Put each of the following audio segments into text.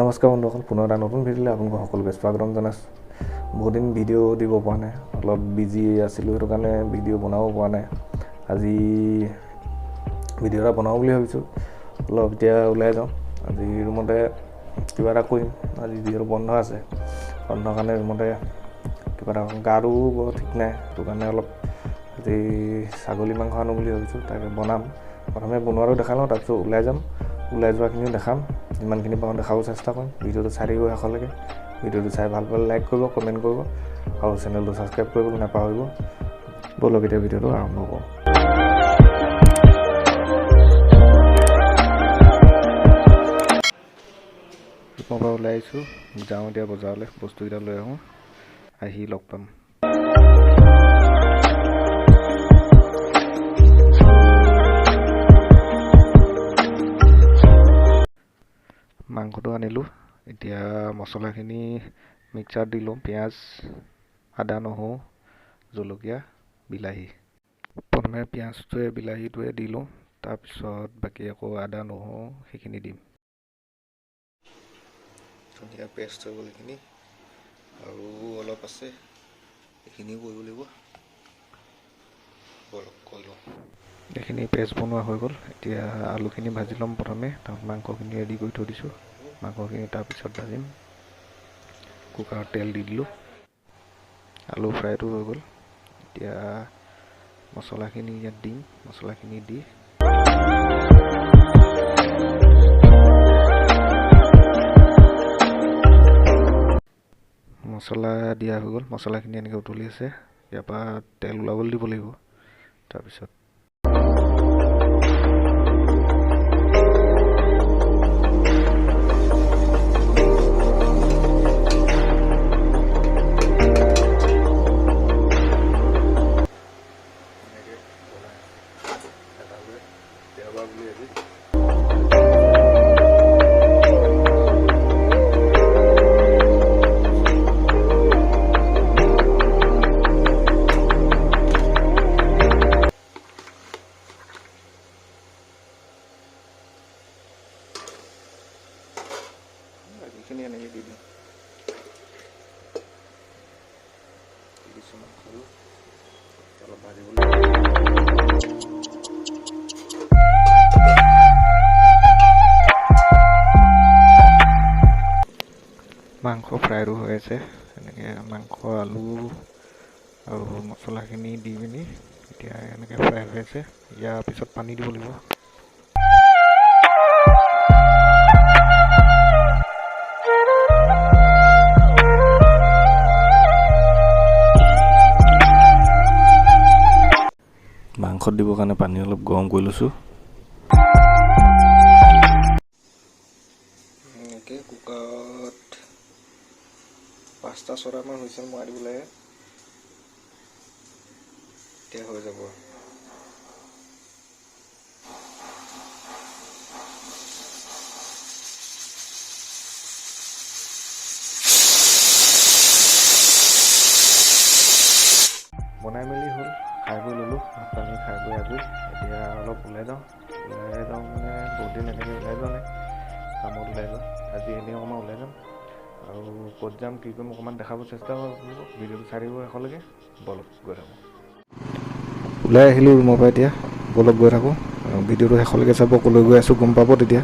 নমস্কাৰ বন্ধুসকল, পুনৰ এটা নতুন ভিডিঅ'লৈ আপোনালোকক সকলোকে স্বাগতম জনাইছোঁ। বহুত দিন ভিডিঅ' দিব পৰা নাই, অলপ বিজি আছিলোঁ, সেইটো কাৰণে ভিডিঅ' বনাব পৰা নাই। আজি ভিডিঅ' এটা বনাওঁ বুলি ভাবিছোঁ। অলপ এতিয়া ওলাই যাওঁ, আজি ৰুমতে কিবা এটা কৰিম। আজি যিহেতু বন্ধ আছে, বন্ধ কাৰণে ৰুমতে কিবা এটা, গাটোও বৰ ঠিক নাই, সেইটো কাৰণে অলপ আজি ছাগলী মাংস আনো বুলি ভাবিছোঁ, তাকে বনাম। প্ৰথমে বনোৱাটো দেখাই লওঁ, তাৰপিছত ওলাই যাম, ওলাই যোৱাখিনিও দেখাম, যিমানখিনি পাৰোঁ দেখাব চেষ্টা কৰিম। ভিডিঅ'টো চাই থাকিব শেষলৈকে। ভিডিঅ'টো চাই ভাল পালে লাইক কৰিব, কমেণ্ট কৰিব আৰু চেনেলটো ছাবস্ক্ৰাইব কৰিবলৈ নাপাহৰিব। ব'লক এতিয়া ভিডিঅ'টো আৰম্ভ কৰোঁ। ৰুমৰ পৰা ওলাই আহিছোঁ, যাওঁ এতিয়া বজাৰলৈ, বস্তুকেইটা লৈ আহোঁ, আহি লগ পাম। মাংসটো আনিলোঁ, এতিয়া মছলাখিনি মিক্সাৰত দি লওঁ। পিঁয়াজ, আদা, নহৰু, জলকীয়া, বিলাহী। প্ৰথমে পিঁয়াজটোৱে বিলাহীটোৱে দি লওঁ, তাৰপিছত বাকী আকৌ আদা নহৰু সেইখিনি দিম। ধুনীয়া পেষ্ট হৈ গ'ল এইখিনি, আৰু অলপ আছে, এইখিনিও কৰিব লাগিব। ব'লক কৰি লওঁ। এইখিনি পেষ্ট বনোৱা হৈ গ'ল। এতিয়া আলুখিনি ভাজি ল'ম প্ৰথমে, তাৰপিছত মাংসখিনি ৰেডি কৰি থৈ দিছোঁ, মাংসখিনি তাৰপিছত ভাজিম। কুকাৰত তেল দি দিলোঁ, আলু ফ্ৰাইটো হৈ গ'ল। এতিয়া মছলাখিনি ইয়াত দিম, মছলাখিনি দি মছলা দিয়া হৈ গ'ল। মছলাখিনি এনেকৈ উতলি আছে, ইয়াৰ পৰা তেল ওলাবলৈ দিব লাগিব। তাৰপিছত দেওবাৰ বুলি আজি বাকীখিনি এনেকৈ দি দিওঁ, দি দিছোঁ মাংসটো অলপ ভাজিবলৈ। মাংস ফ্ৰাইও হৈ আছে, এনেকৈ মাংস আলু আৰু মছলাখিনি দি পিনি এতিয়া এনেকৈ ফ্ৰাই হৈ আছে। ইয়াৰ পিছত পানী দিব লাগিব। মাংসত দিবৰ কাৰণে পানী অলপ গৰম কৰি লৈছোঁ। এনেকৈ কুকাৰত 5টা 6টামান হুইচেল মৰাই দিব লাগে, এতিয়া হৈ যাব। বনাই মেলি হ'ল, খাই বৈ ল'লোঁ, ভাত পানী খাই বৈ আজৰি। এতিয়া অলপ ওলাই যাওঁ, ওলাই যাওঁ মানে বহুত দিন এনেকৈ ওলাই যোৱা নাই, কামত ওলাই যোৱা, আজি এনেই অকণমান ওলাই যাম। আৰু ক'ত যাম কি কৰিম অকণমান দেখাব চেষ্টা কৰিব, ভিডিঅ'টো চাই থাকিব শেষলৈকে। ব'লক গৈ থাকোঁ। ওলাই আহিলোঁ ৰুমৰ পৰা, এতিয়া ব'লক গৈ থাকোঁ। ভিডিঅ'টো শেষলৈকে চাব, ক'লৈ গৈ আছোঁ গম পাব তেতিয়া।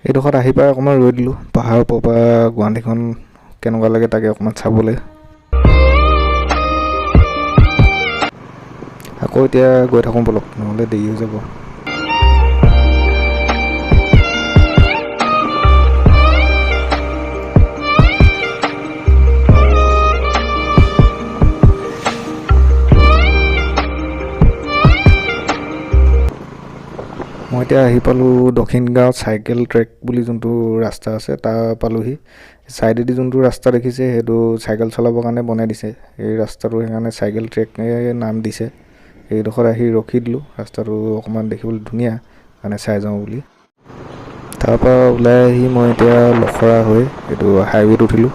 এইডোখৰত আহি পাই অকণমান ৰৈ দিলোঁ, পাহাৰৰ ওপৰৰ পৰা গুৱাহাটীখন কেনেকুৱা লাগে তাকে অকণমান চাবলৈ। আকৌ এতিয়া গৈ থাকোঁ ব'লক, নহ'লে দেৰি হৈ যাব। মই এতিয়া আহি পালোঁ দক্ষিণ গাঁৱত চাইকেল ট্ৰেক বুলি যোনটো ৰাস্তা আছে তাৰ পালোহি। ছাইডেদি যোনটো ৰাস্তা দেখিছে সেইটো চাইকেল চলাবৰ কাৰণে বনাই দিছে। এই ৰাস্তাটো সেইকাৰণে চাইকেল ট্ৰেক নাম দিছে। এইডোখৰত আহি ৰখি দিলোঁ, ৰাস্তাটো অকণমান দেখিবলৈ ধুনীয়া কাৰণে চাই যাওঁ বুলি। তাৰপৰা ওলাই আহি মই এতিয়া লখৰা হৈ এইটো হাইৱেত উঠিলোঁ।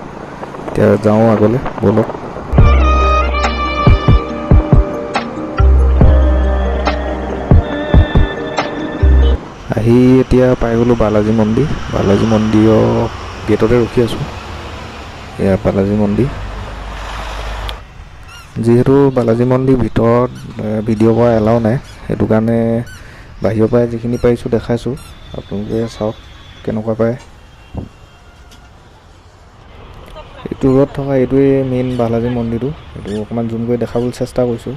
এতিয়া যাওঁ আগলৈ, ব'লক। আহি এতিয়া পাই গ'লোঁ বালাজী মন্দিৰ। বালাজী মন্দিৰৰ গেটতে ৰখি আছোঁ। এয়া বালাজী মন্দিৰ। যিহেতু বালাজী মন্দিৰ ভিতৰত ভিডিঅ' কৰা এলাও নাই, সেইটো কাৰণে বাহিৰৰ পৰাই যিখিনি পাৰিছোঁ দেখাইছোঁ, আপোনালোকে চাওক কেনেকুৱা পায়। এইটো দূৰত থকা এইটোৱেই মেইন বালাজী মন্দিৰটো, এইটো অকণমান জুম কৰি দেখাবলৈ চেষ্টা কৰিছোঁ।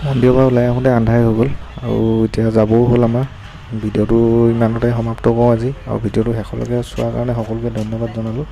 মন্দিৰৰ পৰা ওলাই আহোঁতে আন্ধাৰে হৈ গ'ল আৰু এতিয়া যাবও হ'ল আমাৰ। ভিডিঅ'টো ইমানতে সমাপ্ত কৰোঁ আজি, আৰু ভিডিঅ'টো শেষলৈকে চোৱাৰ কাৰণে সকলোকে ধন্যবাদ জনালোঁ।